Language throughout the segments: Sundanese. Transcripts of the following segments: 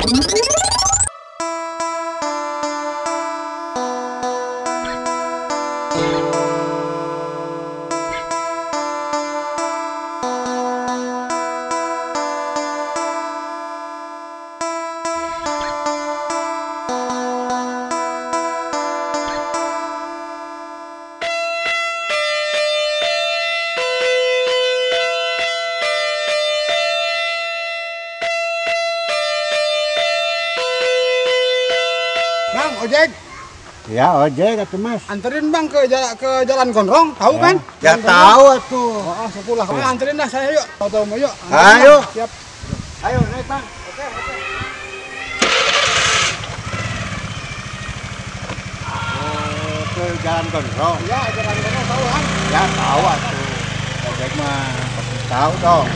Bang, ojek. Ya, ojek atuh Mas. Anterin Bang ke Jalan Gondrong, tahu ya kan? Ya tahu atuh. Oh, sepulah. Oh, anterin dah saya yuk. Tahu mau yuk. Ayo. Siap. Ayo naik, Bang. Oke, oke. Oh, ke Jalan Gondrong. Ya, Jalan Gondrong tahu kan? Ya, tahu atuh. Ojek mah pasti tahu dong.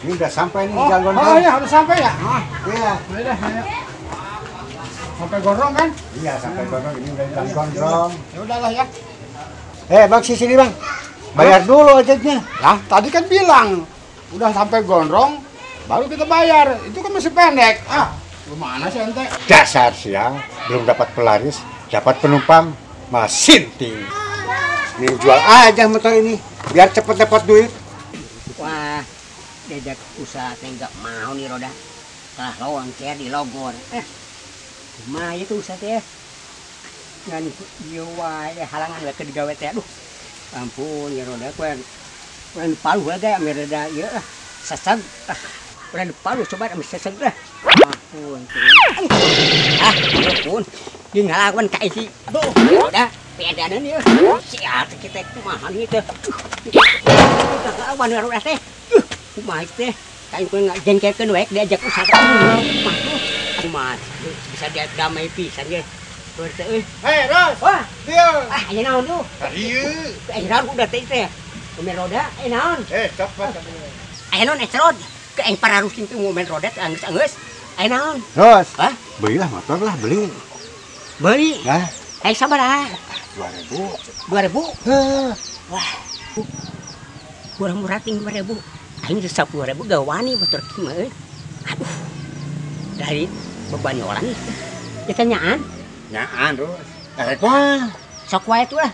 Ini udah sampai nih, Jalan Gondrong. Oh iya, udah sampai ya? Ah, iya. Udah, ayo. Sampai Gondrong kan? Iya, sampai Gondrong. Ini udah Jalan Gondrong. Ya udahlah ya. Bang, sini Bang. Bayar dulu ojeknya. Lah, tadi kan bilang udah sampai Gondrong baru kita bayar. Itu kan masih pendek. Ah, gimana sih ente? Dasar siang, belum dapat pelaris, dapat penumpang, malah sinting. Ini jual aja motor ini biar cepet dapat duit. Wah, diajak usaha teh nggak mau nih roda, kalah loncer di logor. Kumaha itu usaha teh? Ngan ieu wae halangan we keur digawe teh. Aduh, ampun ya roda, kurang dipaluh we ge rada ieu lah, seseg. Kurang dipaluh coba ame seseg lah. Ampun. Ah, ampun. Jeung ngalawan ka isi. Aduh, roda pedanan ieu. Sial kita kumaha ieu teh. Ngalawan roda teh. Kumaha teh, kain ku ngajengkelkeun we diajak usaha. Kumaha bisa damai pisan ge. Heuh teh euy. Hei, Ros. Wah, dieu. Ah, aya naon tuh? Dieu. Aya naon udah teh teh. Momen roda, aya naon? Cepat. Aya naon ecrod? Ke aing pararusin teh momen roda teh anggeus-anggeus. Aya naon? Ros. Hah? Belilah motor lah, beli. Beli? Hah? Aya sabaraha? 2000. 2000? Heuh. Wah. Kurang murah ting 2000. Aing 10.000 gak wani motor kieu mah euy. Aduh. Dari bebanyolan kita nyaan. Nyaan terus. Rek mah. Sok wae tuh lah.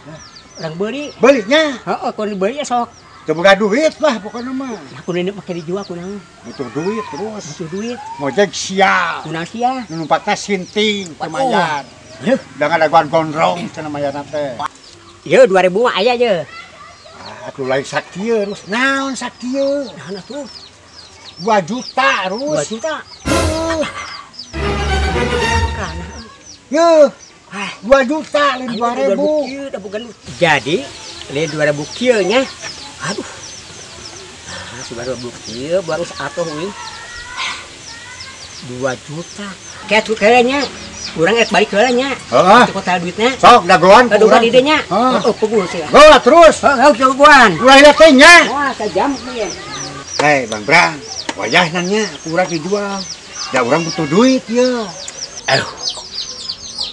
Urang beuli. Beulinya? Heeh, kudu dibeli ya sok. Teu boga duit lah pokona mah. Nah, kudu make dijual kunaon? Butuh duit terus. Butuh duit. Ngojek sia. Kunaon sia? Nu numpatna sinting teu mayar. Heuh, da ngadaguan gondrong cenah mayarna teh. Ieu 2000 mah aya ye. Atuh lain sakieu terus. Naon sakieu? Naon atuh? 2 juta terus. 2 juta. Yeuh. 2 juta lain 2000. Kieu da bukan. Jadi lain 2000 kieu nya. Aduh. Ah, 2000 kieu baru atuh euy. 2 juta. Kayak tuh kayaknya. Urang rek balik heula nya. Heeh. Ke kota duitnya. Sok dagoan ku urang. Di dinya. Heeh, puguh sia. Goa terus. Heeh, jagoan. Ulah ieu teh nya. Wah, sajam ieu. Hei, Bang Brang, wayahna nya ku urang dijual. Da urang butuh duit ieu. Aduh.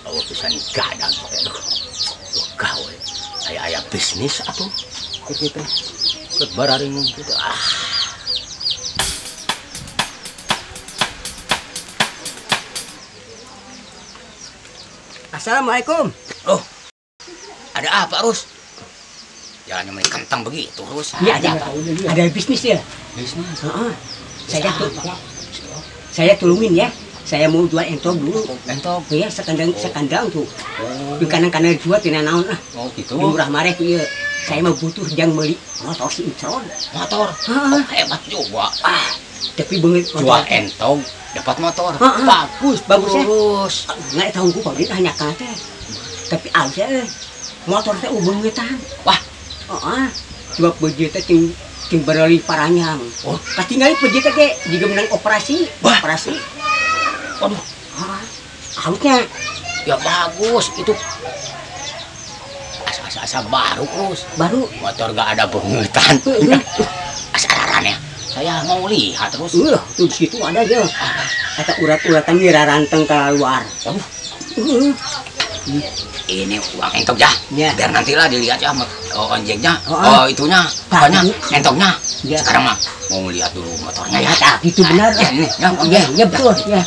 Oh, pisan gadang teh. Aduh. Duh gawe. Aya-aya bisnis atuh. Kitu teh. Keur bararingung kitu. Ah. Assalamualaikum. Oh, ada apa, Rus? Jalannya main kentang begitu, Rus. Iya, ada apa? Ada bisnis ya? Bisnis? Heeh. Saya tulungin ya. Saya mau jual entog dulu. Entog? Iya, sekandang, sekandang tuh. Oh. Di kanan-kanan jual tina naon ah. Oh, gitu. Di murah mareh ieu. Saya mah butuh jang meuli motor si Incron. Motor? Heeh. Oh, hebat juga. Ah, tapi beungeut jual entog dapat motor. Bagus, bagus ya. Terus. Nggak tahu gua pabrik hanya kata. Tapi alus ya, motor teh beungeutan. Wah. Heeh. Coba beujeuh teh cing barali paranyang. Oh, katingali beujeuh teh ge jiga menang operasi. Wah. Operasi. Waduh. Heeh. Alusnya. Ya bagus itu. Asa-asa baru terus. Baru. Motor gak ada beungeutan. Asa ararannya. Saya mau lihat terus. Tuh di situ ada aja. Kata urat-uratan ini raranteng keluar. Ini uang entok ya. Biar nantilah dilihat ya ojeknya. Oh, itunya, apanya? Entoknya. Ya. Sekarang mah mau lihat dulu motornya ya. Nah, itu benar. Ya, ini. Ya, ya, ya betul. Ya.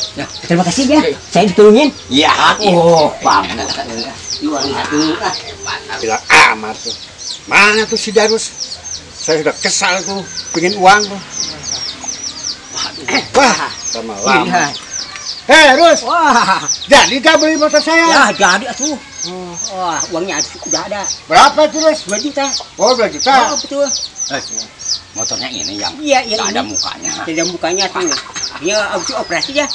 Terima kasih ya. Saya ditolongin. Iya. Oh, banget. Uang satu. Gila amat tuh. Mana tuh si Darus? Saya sudah kesal tuh, pengen uang tuh. Wah, sama lama. Hei, Rus. Wah, jadi gak beli motor saya? Ya, jadi atuh. Wah, uangnya sudah ada. Berapa itu, Rus? 2 juta. Oh, 2 juta. Oh, betul. Motornya ini yang iya, gak ini. Ada mukanya. Tidak ada mukanya tuh. Dia habis operasi ya.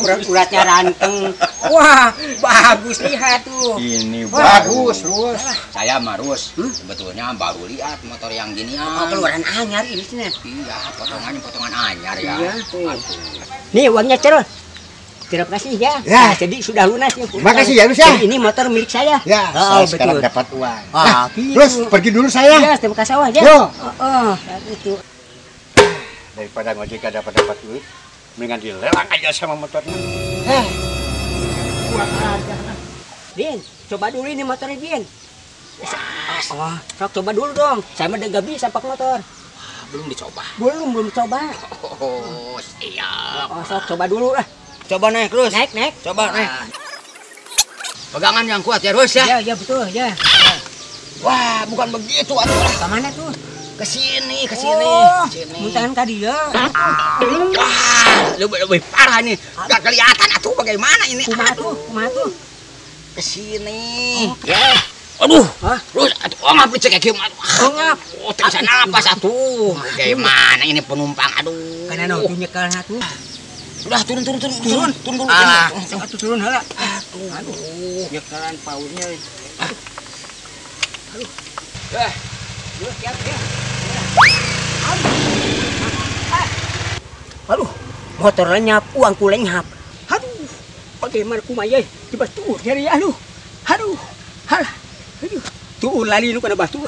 Urat-uratnya ranteng. Wah, bagus lihat tuh. Ini bagus, Rus. Saya mah Rus, sebetulnya baru lihat motor yang ginian. Oh, keluaran anyar ini sih. Iya, potongannya potongan anyar ya. Iya. Nih uangnya, Cerol. Terima kasih ya. Ya. Nah, jadi sudah lunas ya. Terima kasih ya, Rus ya. Jadi ini motor milik saya. Ya, oh, saya sekarang dapat uang. Ah, nah, gitu. Terus pergi dulu saya. Ya, terima kasih ya. Yo. Oh, itu. Daripada ngojek gak dapat duit, mendingan dilelang aja sama motornya. Uang aja. Din, coba dulu ini motornya, Din. Oh, sok coba dulu dong. Saya mah udah gak bisa pakai motor. Belum dicoba. Belum coba. Oh, siap. Oh, sok coba dulu lah. Coba naik, Rus. Naik. Coba naik. Pegangan yang kuat ya, Rus ya. Ya, ya betul, ya. Wah, bukan begitu atuh. Ke mana tuh? Ke sini, ke sini. Oh, sini. Muntahan ka dia. Wah, lebih parah nih. Gak kelihatan atuh bagaimana ini. Kumaha tuh? Kumaha tuh? Ke sini. Oh. Ya. Aduh. Hah? Rus, atuh ngap dicek kieu mah. Oh, ngap. Oh, teu bisa napas atuh. Bagaimana ini penumpang aduh. Kana nu nyekel atuh. Udah turun dulu. Ah, atuh turun heula. Aduh, nyekelan paurnya. Aduh. Aduh, siap ya. Aduh, motor lenyap, uangku lenyap. Aduh, bagaimana kumaha ye? Tiba tuur nyari aduh. Aduh. Halah. Aduh, tuur lali nu kana batu.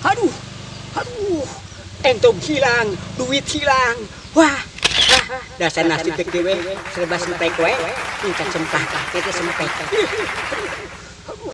Aduh. Aduh. Entog hilang, duit hilang. Wah. Dasar nasib teh we, serba sempek we, tingkat sempah, teh sempek.